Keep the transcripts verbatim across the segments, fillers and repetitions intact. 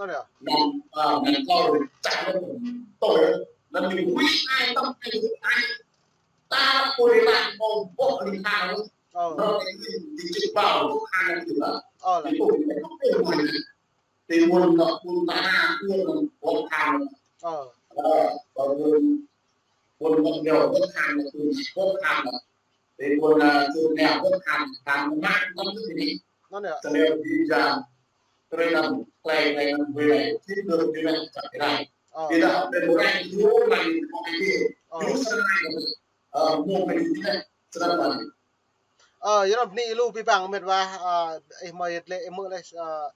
Anŭn yơh. Anŭn, a, anŭn kâo čang lĕ tui, anŭn ñu wĭ ai tŏng ai ai. Ta pô đi lăng mơ̆ng boh ling lang. Ơ. Anŭn ñu đi čih bao boh than anŭn yơh. Ơ, lăng. Ñu kơ ñu kơ ñu. Tui ƀuôn anŭn ƀuôn ta na ƀuôn boh than. Ơ. Ơ, ƀuôn, ƀuôn boh ñu boh than, ƀuôn boh than. Tui ƀuôn, a, ƀuôn ñu boh than, than mă anŭn ñu đi. Anŭn yơh. Tơlơi đi jang. Tơlơi anŭn, tơlơi, tơlơi anŭn, ƀơi anai, chiến lược ƀơi anai, čăt ƀơi anai. Ơ. Ƀiădah, tơlơi ƀơi anai, ñu lăng ñu kơ ai đi. Ơ. Ñu sơnai anŭn. Ơ, mơ̆ng ƀơi anai, sơnai anŭn. Ơ, yua anŭn bơni lu abih bang met wa, ơ, ih mơ̆ yơh lĕ, ih mơ̆ lĕ, ơ,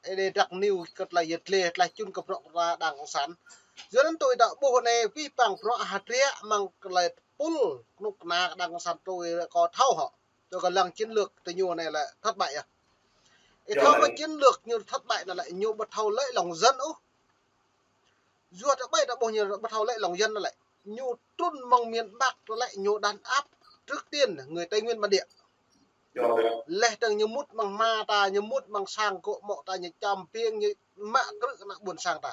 ih lĕ đak niu kơ tơlơi yơh lĕ, tơlơi čun kơ bruă ta đang cộng sản. Yua anŭn tui đa ƀuh anai abih bang bruă hơdră mơ̆ng tơlơi pul kơnuk kơna đang cộng sản tui kâo thâo hŏ. Tui kơ lăng chiến lược tơ ñu anai lĕ thất bại yơh. Ih thâo mơ̆ chiến lược ñu thất bại anŭn lĕ ñu ƀu thâo lĕ lòng dân ôh. Yua tơ ƀai ta ƀuh ñu ƀu thâo lĕ lòng dân anŭn lĕ. Ñu trŭn mơ̆ng miền Bắc anŭn lĕ ñu đàn áp trước tiên người Tây Nguyên bản địa. Leh dơ̆ng ñu mŭt mơ̆ng hma ta, ñu mŭt mơ̆ng sang gŏ mŏ ta, ñu čăm ƀing ñu mă krư̆ ană ƀuôn sang ta.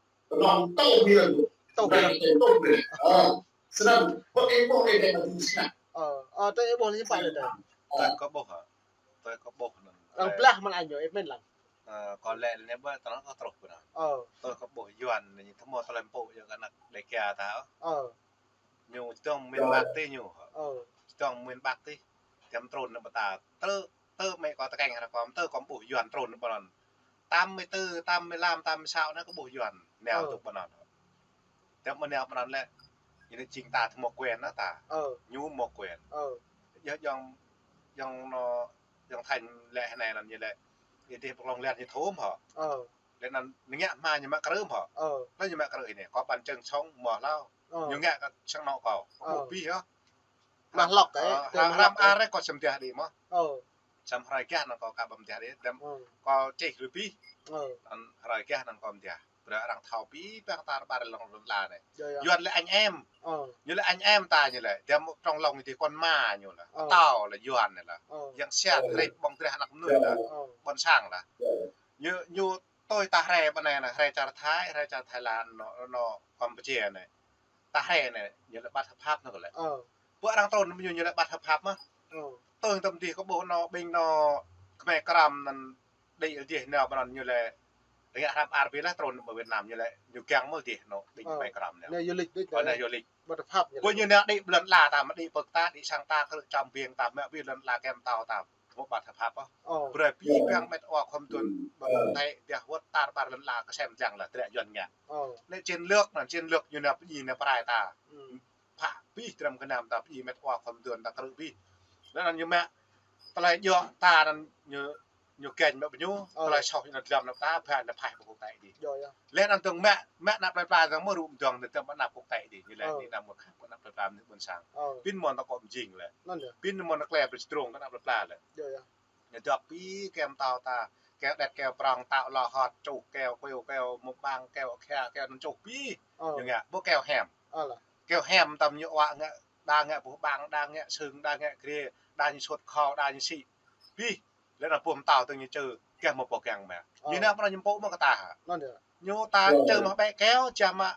Pơnong tơ biên. Tơ biên. Tơ biên. Ơ, snăn, pơ ih ƀuh ih dĕ mă ding snăk. Ơ, ơ, tơ ih ƀuh lĕ ñu pă lĕ tơ. Tơ kâo ƀuh hă? Tơ kâo ƀuh anŭn. Arăng blah mơ̆n añ ñu, ih mĭn lăng. Ơ, kâo lĕ lĕ ñu ƀuh tơnŏ kâo truh pơ anŭn. Ơ. Tơ kâo ƀuh Yuan ñu thâo mơ̆ tơlơi pô yua kơ anăk Đêga ta. Ơ. Ñu čơdơ̆ng mĭn ƀăk tih ñu. Ơ. Čơdơ̆ng mĭn ƀăk tih. Tiăm trŭn nao ƀơi ta. Tơ, tơ mĕ kâo tơkeng hra kâo, tơ kâo ƀuh Yuan trŭn nao ƀơi anŭn. Tám mươi tư, tám mươi lăm, tám mươi sáu anai kâo ƀuh Yuan nao tŭ ƀơi anŭn. Tiăm mơ̆ nao ƀơi anŭn lĕ, ñu anai jing ta thâo mơ̆ quyền anŭn ta. Ơ. Ñu mơ̆ quyền. Ơ. Yơh jơ̆ng, jơ̆ng anŭn, jơ̆ng Thanh lĕ hơnai anŭn ñu lĕ. Ñu dih pơklŏng lĕ ñu thâo mơ̆ hŏ. Ơ. Lĕ anŭn ñu ngă hma ñu mă krư̆ mơ̆ hŏ. Ơ. Lĕ ñu mă krư̆ anai, kâo păn čơ̆ng sŏng mơ̆ hlâo. Ơ. Ñu ngă kơ sang anŏ kâo. Ơ. Kâo ƀuh abih hŏ. Mă hlŏk, ơ, ơ, tơ mă hlŏk, hrăm ar kâo săm dah đĭ mơ̆. Ơ. Săm hrơi gah anŭn kâo ka ƀăm dah đĭ, dăm kâo čih rơbih. Ơ. Anŭn hrơi gah anŭn kâo mơdah. Brơi arăng thâo abih bang tar ƀar lŏn lŏn la anai. Yơh, yơh. Yuan lĕ anh em. Ơ. Ñu lĕ anh em ta ñu lĕ. Dăm trong lòng ñu dih kon ma ñu lĕ. Ơ. Tâo lĕ Yuan anai lĕ. Ơ. Yang siat, ơ, rĕč ƀơ̆ng drah anăk mơnuih lĕ. Ơ. Ƀôn sang lĕ. Ơ. Ñu, ñu tui ta hrơi ƀơi anai anai, hrơi čar Thái, hrơi čar Thái Lan, anŭn, anŭn Campuchia anai. Ta hrơi anai, ñu lĕ bất hợp pháp anŭn kơ lĕ. Ơ. Ƀơi arăng trŭn ñu, ñu lĕ bất hợp pháp mơ̆. Ơ. Tơ̆ng tơm dih kâo ƀuh anŭn, ƀing anŭn, kơmơi krăm anŭn, đĭ dih nao ƀơi anŭn ñu lĕ, ngă hrăm ar ƀiă lĕ trŭn ƀơi Việt Nam ñu lĕ, ñu kiăng mơ̆ dih anŭn, ƀing, ơ, kơmơi krăm nao. Nao du lịch đĭ. Ơ, nao du lịch. Bất hợp pháp ñu lĕ. Ƀơi ñu nao đĭ ƀơi lŏn la ta, mă đĭ pơk ta, đĭ sang ta, kơ čăm biêng ta, mă abih lŏn la kem tâo ta. Hŏ ƀă tha phap ôh. Ơ. Brơi pih ƀing met wa khŏm tuan ƀă tĕ dah wơ̆t tar ƀar lŏn la kơsem tlang lah trĕ Yuan ngă. Ơ. Nĕ chiến lược anŭn, chiến lược ñu nao pơdjai nao pơrai ta. Phă pih dram gơnam ta pơdjai met wa khŏm tuan ta krư̆ pih. Anŭn ñu mă tơlơi djŏ ta anŭn ñu ñu kĕnh mă pơñu, ơ, tơlơi soh ñu anŭn dlăm anŭn ta, phă anŭn phă pơkŭk tĕ đi. Yơh, yơh. Lĕ anŭn tơ̆ng mă, mă anăp plơi pla tơ̆ng mơ̆ rŭ mơdơ̆ng tơ̆ng mă anăp kŭk tĕ đi. Ñu lĕ anŭn mơ̆ khă anăp plơi pla mơ̆n sang. Ơ. Pin mơ̆n ta kơ mơjing lĕ. Anŭn yơh. Pin mơ̆n ta klĕ pơstrong anăp plơi pla lĕ. Yơh, yơh. Ñu dŏ pih keo mơtao ta, keo đĕt keo prŏng tao lo hot čuh keo kuiu keo mơ̆ng ƀang keo khia keo anŭn čuh pih. Ơ. Ñu ngă, ƀu keo hiam. Ơ lah. Keo hiam tơ̆m ñu wa ngă, đa ngă ƀuh ƀang, đa ngă sưng, đa ngă grê, đa ñu sut khâu, đa ñu sĭ. Pih, lĕ anŭn ƀuh mơtao tơ̆ng ñu čơ, keh mơ̆ pô kiăng mă. Ơ. Ñu nao pơnah ñu pô mơ̆ kơ ta hă. Anŭn yơh. Ñu ta čơ mă ƀĕ keo, čă mă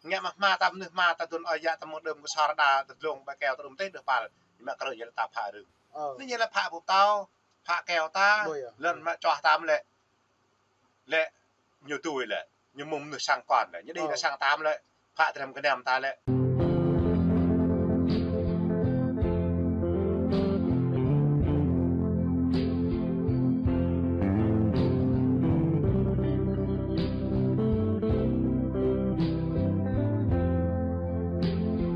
ngă mă hma ta mơnuih hma ta dun ơi yă ta mơ̆ng đơ̆m kơ sar đa ta dlông ƀĕ keo ta đơ̆m tĕ đơh pal. Ñu mă krư̆ ñu lĕ ta phă rơ̆ng. Ơ. Anŭn ñu lĕ phă ƀu pơtao, phă keo ta, ƀu yơh, lŏn mă čuah ta mơ̆ lĕ. Lĕ ñu tui lĕ, ñu mơ̆ng mơnuih sang kon lĕ, ñu đĭ nao sang ta mơ̆ lĕ, phă dram gơnam ta lĕ.